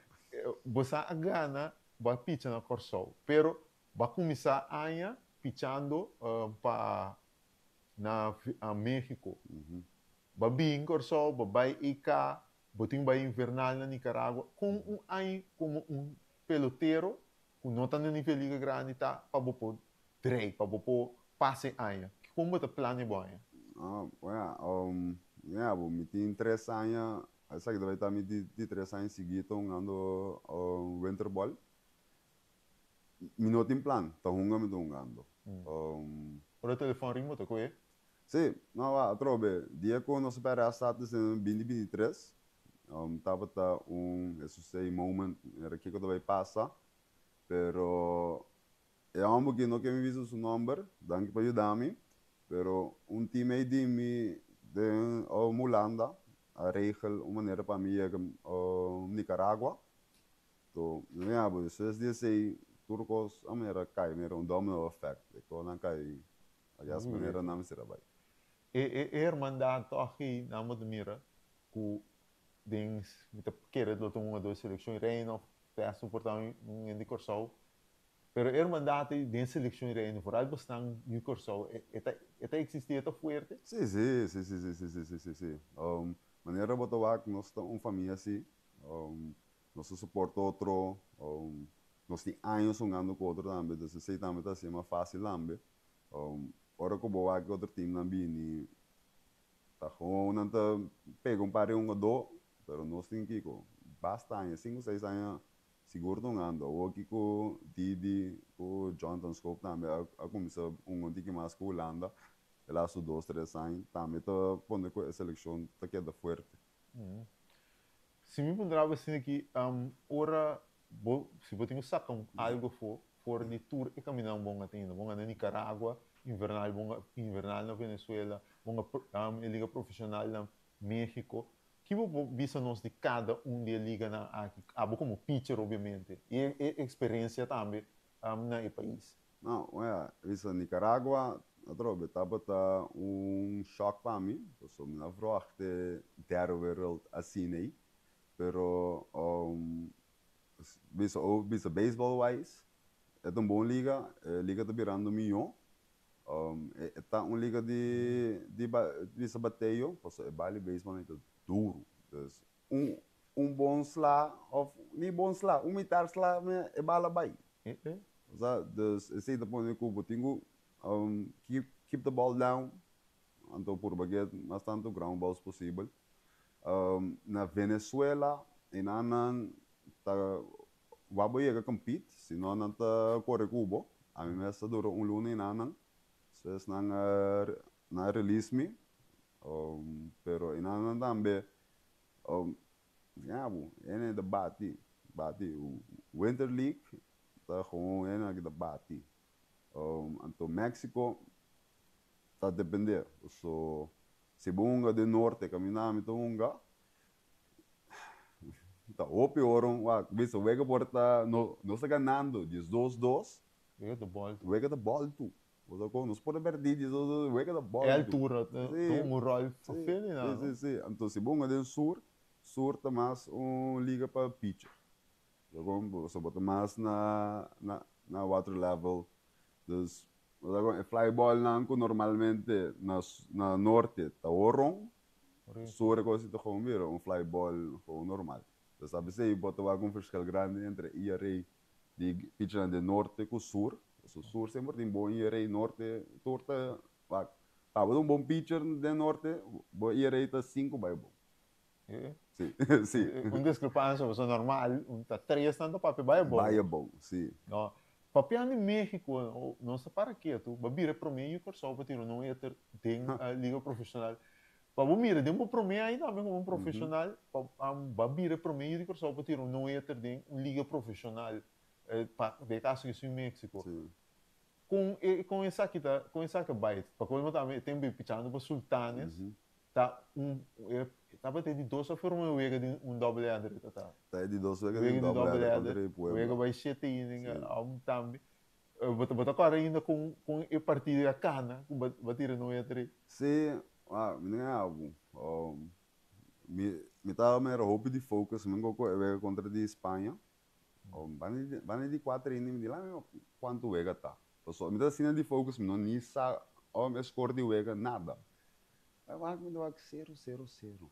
Bo sa a gana, bo a picha na Kòrsou, pero bo a kuminsá aña pichando pa na Mexico. Bo a bin Kòrsou, bo bai EK, bo tin bai invernal na Nicaragua. Kon un aña komo un pelotero ku no ta na nivel liga grandi ta pa bo por drei, pa bo por pasa e aña? Kon bo ta plania bo aña? Bueno, ya bo, mi tin tres aña, esaki ta bai ta mi di tres aña sigui ta hungando winter ball. Mi no tin plan, ta hunga mi ta hungando. Ora telefon ring bo ta kohe? Sí, no wak, atrobe, dia ku nos a pèrdè a status den binti binti tres, tabata un Jesus ei moment, mira kiko ta bai pasa, pero e hòmber ki no ke mi bisa su nòmber, danki pa yuda mi, pero un teammate di mi den Hulanda a regel un manera pa mi yega Nicaragua, to mi a bo despues di esei tur kos a manera kai, manera un domino effect, e kosnan kai Alias manera nan mester a bai. E e hermandad tog ei nan bo ta mira ku den mi ta kere lo ta un hungador di selekshon Reino of best por ta un hende di Kòrsou pero e hermandad ei den selekshon Reino vooral bosnan yu Kòrsou e ta e ta eksistí e ta fuerte? Sí sí sí sí sí sí sí sí sí sí manera bo ta wak nos ta un famia sí nos ta soporta otro nos tin años hungando ku otro tambe entonces esei tambe ta hasié mas fácil tambe. Ora ku bo wak e otro teamnan bini, ta gewoon nan ta pega un par di hungadó, pero nos tin kiko? Basta aña, sinku seis aña sigur ta hungando. Awor aki ku Didi ku Jonathan Schoop tambe a kuminsá hunga un tiki mas ku Hulanda e lastu dos tres aña, tambe ta pone ku e selekshon ta keda fuerte. Si mi puntra bo asina aki, ora bo, si bo tin ku saka un algu afó for di tur e kaminnan bon a tin ainda, bon a na Nicaragua, invernal, bon a invernal na Venezuela, bon a e liga profesional na Mexico, ki bo por bisa nos di kada un di e liganan aki, abo komo pitcher obviamente, i e eksperensia tambe na e pais? No, wea, bisa Nicaragua atrobe tabata un shock pa mi, pasobra mi no a verwacht e derde wereld asina ei, pero bisa bisa baseball wise e ta un bon liga, e liga ta birando mihó, e ta un liga di di bisa bateo, pasobra e bali baseball ei ta duru, dus un un bon sla of ni bon sla, un mitar sla e bala bai. Osea, dus esei ta pone ku bo tin ku keep keep the ball down, anto purba get mas tantu ground balls posibel. Na Venezuela einan nan ta wak bo yega compete, si no nan ta kore ku bo. Ami mes a dura un luna einan nan, despues nan a nan a release mi, pero einan nan tambe Ya bo, hende ta bati, bati. Winter League ta gewoon hende aki ta bati. Anto Mexico ta depende. So, si bo hunga den norte caminda ami ta hunga, ta hopi ora wak bisa wega por ta, nos ta ganando diesdos dos. Wega ta boltu. Wega ta boltu. Bo sa kon, nos por a perdí di esos wega ta bòltu. E altura ta un ròl fafel di nan, no? Sí, sí, sí. Anto si bo hunga den sur, sur ta mas un liga pa picha. Bo sa kon, bo ta mas na na water level. Dus. Bo sa e fly ball nan ku normalmente na na norte ta horon, sur e kos ta gewoon bira un fly ball gewoon normal. Dus a bes ei bo ta wak un verschil grandi entre ERA di pitchernan den norte ku sur. So sur semper tin bon ERA, norte tur ta wak. Pa bo ta un bon pitcher den norte, bo ERA ta sinku bai bon. Si, si. Un diskrepansia, pasobra normal un ta tres nan ta papia bai abou. Bai abou, si. No, papiando di Mexico, nos ta para ketu, bo a bira e promé yu Kòrsou pa tira un no-hitter den liga profeshonal. Pa bo mira, den bo promé aña tambe komo un profeshonal, pa bo a bira e promé yu di Kòrsou pa tira un no-hitter den un liga profeshonal, pa den e kaso aki su Mexico. Kon e kon esaki ta kon esaki a bai? Pa colmo tambe e tempo e pichando pa Sultanes ta un e tabata e di dos of prome wega di un double header e ta ta. Ta e di dos wega di un double header contra e Puebla. Wega bai shete inning aun tambe. Bo ta bo ta kòrda ainda kon kon e partido a kana ku bo a tira no header ei? Si, mi no a abu. Mi mi ta mera hopi di focus mi ku e wega contra di Spaña. Banda di kuater inning mi di laat mi kuantu wega ta. Pasobra mi ta asina di focus mi no ni sa e score di wega nada. Bai wak mi ta wak sero sero sero.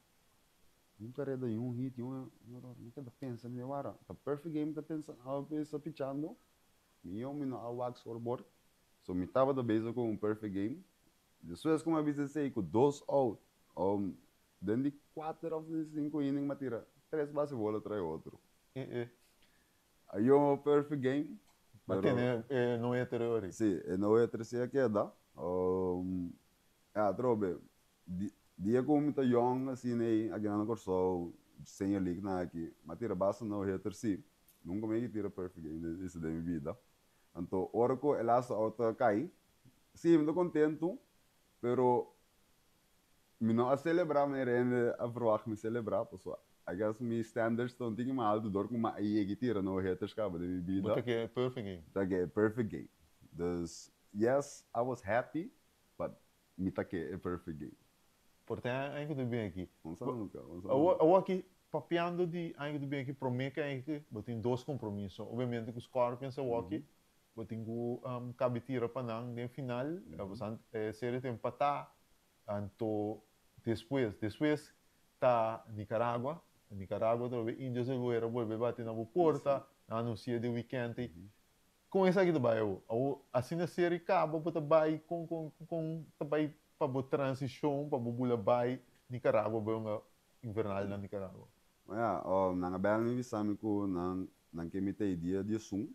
Un kareda y un hit y un error. Mi keda pensa mi di wara ta perfect game mi ta pensa mi ta pichando. Mi yo mi no a wak scoreboard. So mi tabata bezig ku un perfect game. Despues ku mi a bisa esei ku dos out den di kuater of den di sinku inning mi a tira tres base bola tras otro. Ayo perfect game. Ma tene e no hitter ori. Si, e no hitter si a keda. Ya atrobe, dia ku mi ta yong asina ei aki na Kòrsou, senior league nan aki, mi a tira basta no hitter si. Nunka mi a tira perfect game den mi bida. Anto ora ku e laatste out a kai, si mi ta kontentu, pero Mi no a celebra manera hende a verwacht mi celebra, pasobra I guess mi standards ta un tiki mas alto dor cu mi a yega y tira no hitters caba den mi bida. Bo ta ke perfect game. Ta ke e perfect game. Dus, yes, I was happy, but mi ta ke e perfect game. Por tin aña cu ta bin aki. Un sa nunca, un sa nunca. Awor aki, papiando di aña cu ta bin aki, prome cu aña aki, bo tin dos compromiso. Obviamente cu Scorpions awor aki, bo tin cu cabe tira pa nan den final, pasobra e serie ta empata. Anto despues, despues ta Nicaragua, Nicaragua ta bolbe Indios del Guerra bolbe bati na bo porta, nan anuncia di weekend ei. Con esaki ta bai awo? Awo asina serie caba bo ta bai con con con ta bai pa bo transicion pa bo bula bai Nicaragua bai hunga invernal na Nicaragua? Ya, nan a bel mi bisa mi cu nan nan ke mi ta e dia di esun.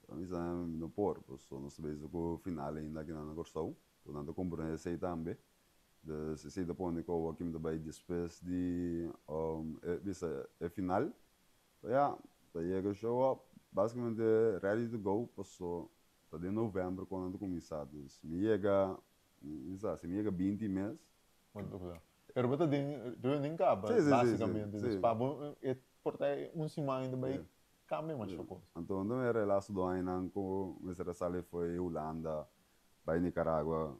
Mi bisa mi no por, pasobra nos ta bezig ku final ainda aki na Kòrsou, ku nan ta komprondé esei tambe. Dus esei ta pone ku awor mi ta bai despues di e bisa e final. So ya, ta yega show up, basikamente ready to go, paso ta den novèmber ku nan ta kuminsá. Dus mi yega, mi sa, si mi yega binti mes. Pero bo ta den running kaba, basikamente. Dus pa bo e por ta un siman ainda bai cambia masha cos. Anto unda mi a relaso do añanan cu mester a sali fo'i Hulanda bai Nicaragua,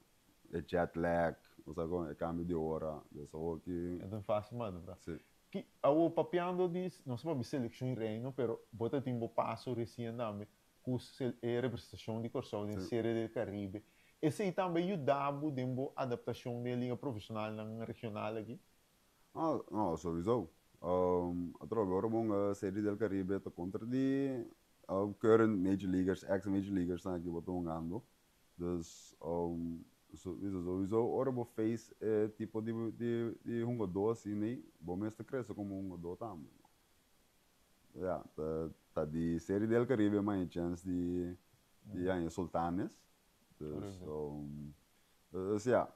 e jet lag, bo sa con, e cambio di ora, dus awor ki. E ta facil mas bra. Si. Ki, awor papiando di, no sa papia seleccion Reino, pero bo ta tin bo paso recien tambe cu e representacion di Corsou den Serie del Caribe. Esey tambe a yuda bo den bo adaptacion den e liga profesionalnan regional aki? No, no, sowieso. Atrobe ora bo hunga Serie del Caribe ta contra di current major leaguers, ex major leaguers nan aki bo ta hungando. Dus sowieso ora bo face e tipo di di hungadó asina bo mes ta crece como hungadó tambe. Ya, ta ta di Serie del Caribe mi haña chance di di haña Sultanes. Dus dus ya.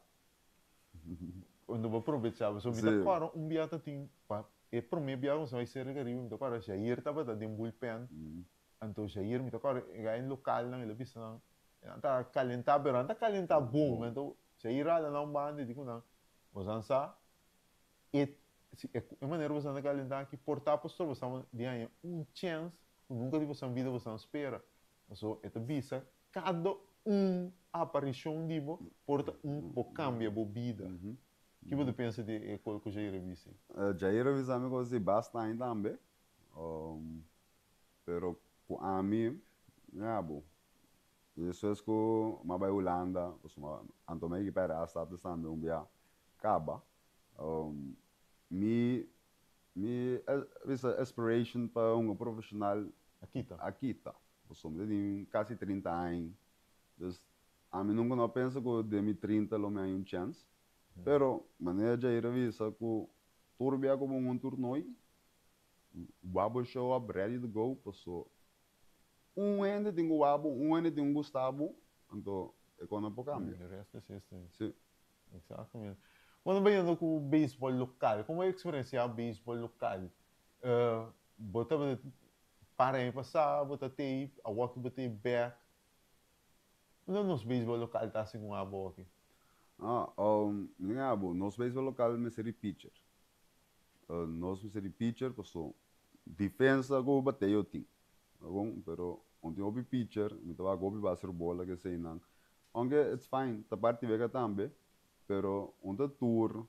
Cuando bo aprovecha bo, so mi ta kòrda un bia ta tin pa e prome bia ku nos a bai Serie del Caribe mi ta kòrda Jair tabata den bullpen, anto Jair mi ta kòrda e gai lokalnan el a bisa nan nan ta kalentá pero nan ta kalentá bon, anto Jair a hala nan un banda i di ku nan boso sa E si e e manera boso ta kalentá aki por ta pastor boso ta di haña un chèns ku nunka di boso bida boso ta spera. Paso e ta bisa kada un aparishon di bo por ta un por kambia bo bida. Ki bo ta pensa di e kos ku Jair a bisa? Jair a bisa mi kos di basta aña tambe, pero ku ami, ya bo. I despues ku mi a bai Hulanda, pasobra anto mi a yega pèrdè status tambe un bia kaba. Mi mi bisa aspiration pa hunga profeshonal A kita. a kita. Pasobra mi ta tin kasi 30 aña. Dus ami nunka no a pensa ku den mi 30 lo mi haña un chèns. Pero manera Jair a bisa ku tur bia ku bo hunga un tornoi, wou bo show up ready to go paso un hende tin ku wou bo, un hende tin ku gusta bo, anto e kos no por kambia. The rest is history. Si. Exactamente. Bueno, bayendo ku beisbòl lokal, komo bo eksperensiá beisbòl lokal? Bo tabata para aña pasá, bo ta tei, awor ki bo ta bèk. Unda nos beisbòl lokal ta segun abo aki? Ah, mi tin abo, nos beisbòl lokal mester di pitcher. Nos mester di pitcher paso defensa ku bateo tin, bon, pero un tin hopi pitcher, mi ta wak hopi base bola keseinan. Aunke it's fine, ta parti wega tambe, pero un ta tur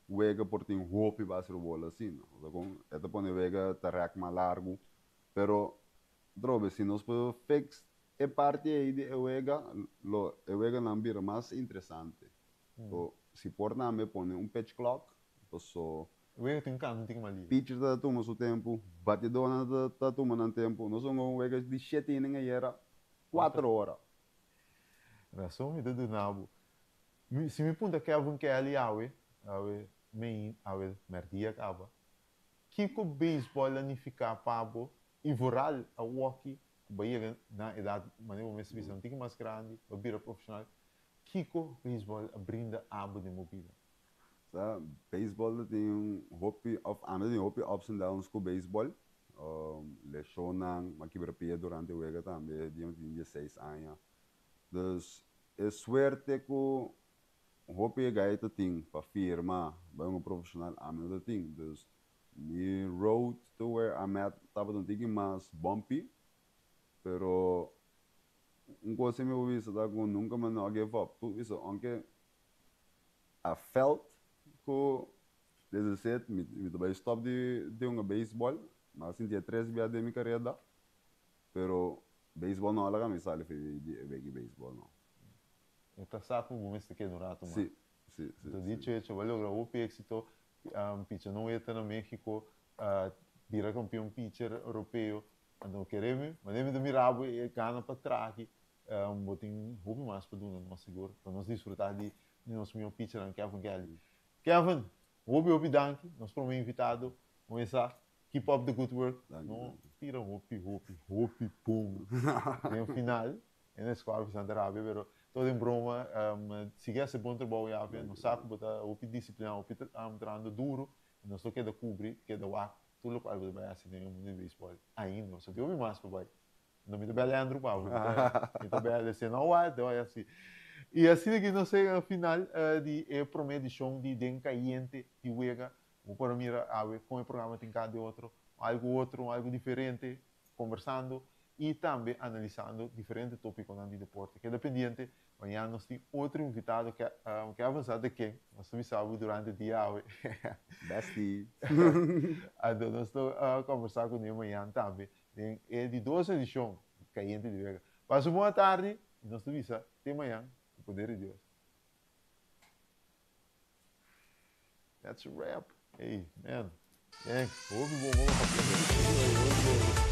wega por tin hopi base bola asina. Osea kon e ta pone wega ta rèk mas largu, pero trobe si nos por fix e parti ei di e wega, lo e weganan bira mas interesante. So si por tambe pone un pitch clock, paso Wega tin kanta tin mal dia. Pitcher ta tuma su tempu, batidónan ta tuma nan tempu. Nos hunga un wega di shete inning ayera, kuater ora. Rason mi ta duna bo. Mi, si mi punta Kevin Kelly awe, awe mei, awe merdia kaba, kiko beisbòl a nifiká pa bo i vooral awoki ku bo a yega na edat, manera bo mester bisa, un tiki mas grandi, bo a bira profeshonal, kiko beisbòl a brinda abo den bo bida? Sa, beisbòl ta tin un hopi of ami ta tin hopi ups and downs ku beisbòl. Leshonnan, mi a kibra pia durante wega tambe dia mi tin dieseis aña. Dus e suerte ku hopi e gai ta tin pa firma bai un profeshonal ami no ta tin. Dus mi road to where I'm at tabata un tiki mas bumpy, pero un kos si mi por bisa ta ku nunka mi no a give up. Tur bisa aunke I felt ku this is it, mi mi ta bai stop di di hunga beisbòl. Mi a sinti e tres bia den mi kareda, pero beisbòl no a laga mi sali for di e wiki beisbòl no. E ta sa ku bo mester keda un ratu mas. Si, si, si, Enton si. dicho hecho, bo a logra hopi éxito, picha no eta na Mexico, bira kampion picher europeo. Anto kere mi, manera mi ta mira bo e gana pa traki, Bo tin hopi mas pa duna nos sigur, pa nos disfruta di nos mihó pichernan Kevin Kelly. Kevin, hopi hopi danki, nos prome invitado, Moesa, keep up the good work, no tira hopi hopi hopi bon den final, e no escuadra di Santa Rabia, pero todo den broma, sigui haci bon trabou yabi, nos sa cu bo ta hopi disciplina, hopi trahando duro, y nos lo keda cubri, keda wak tur locual bo ta bay haci den e mundo di beisbol ainda, pasobra tin hopi mas pa bay. No mi ta bel Andrew pa mi ta mi ta bel ese no wat oi asi. Y asina ki nos yega na final di e prome edicion di Den Cayente di Wega. Bo por a mira awe con e programa tin cada otro, algo otro, algo diferente, conversando y tambe analisando diferente topiconan di deporte. Keda pendiente, mañana nos tin otro invitado ke ke avansa ta ken, nos ta bisa bo durante dia awe. Bestie. Anto nos ta conversa cu ne mañana tambe. Den e di dos edishon di Kayente di Wega. Pasa un bon atardi i nos ta bisa te mañan ku poder di Dios. That's a wrap. Hey, man. Thanks. Hopi bon, bon. Hopi bon.